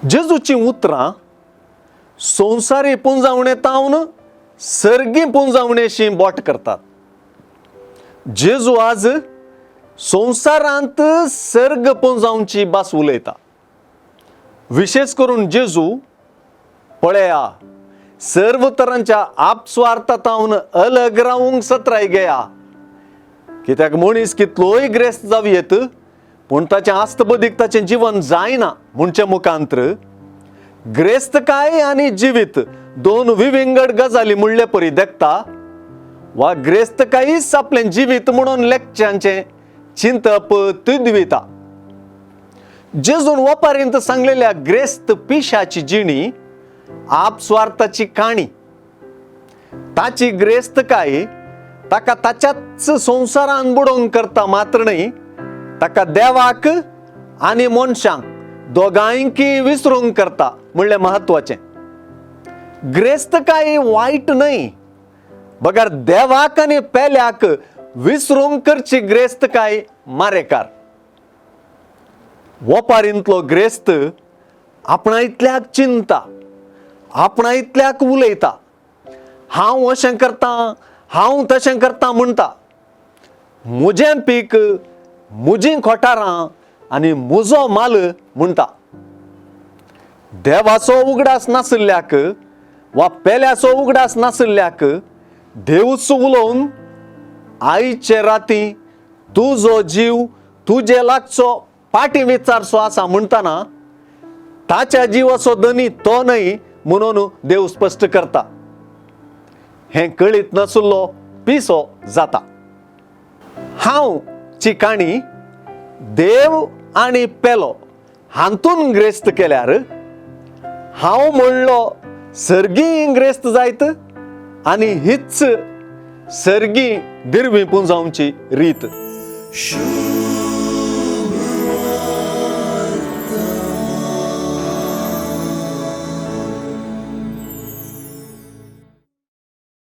जेजूचीं उतरां संवसारी पुंजावणे तावन सर्गी पुंजावणेशी बोट करतात. जेजू आज संवसारांत सर्ग पुंजावची भास उलयता. विशेश करून जेजू पळया सर्व तरांच्या आपस्वार्थातावन अलग रावूंक सत्राय घेया. कित्याक मनीस कितलोय ग्रेस्त जावं येत पूण ताचें आस्तबदीक ताचें जीवन जायना म्हणचे मुखांत्र ग्रेस्तकाय आनी जिवीत दोन विविंगड गजाली म्हणले परी देखता वा ग्रेस्तकायीच आपलें जिवीत म्हणून लेखच्यांचें चिंतप तिदविता. जेजून वपारींत सांगलेल्या ग्रेस्त पिशाची जिणी आपस्वार्थाची काणी. ताची ग्रेस्तकाय ताका ताच्याच संवसारान बुडोवंक करता मात्र न्हय, ताका देवाक आनी मनशांक दोगांयकी विसरूंक करता म्हणलें म्हत्वाचें. ग्रेस्तकाय वायट न्हय, बगर देवाक आनी पेल्याक विसरूंक करची ग्रेस्तकाय मारेकार. वपारींतलो ग्रेस्त आपणा इतल्याक चिंता, आपणा इतल्याक उलयता, हांव अशें करतां हांव तशें करतां म्हणटा. म्हजें पीक म्हजीं खोटारां आनी म्हजो माल म्हणटा. देवाचो उगडास नाशिल्ल्याक वा पेल्याचो उगडास नाशिल्ल्याक देवूच उलोवन आयचे राती तुजो जीव तुजे लागचो पाटी विचारचो आसा म्हणटना ताच्या जिवाचो धनी तो न्हय म्हणून देव स्पश्ट करता. हें कळीत नाशिल्लो पिसो जाता. हांव ची काणी देव आनी पेलो हातून ग्रेस्त केल्यार हांव म्हणलो सर्गी ग्रेस्त जायत आनी हीच सर्गी दिरवी पुंजावची रीत.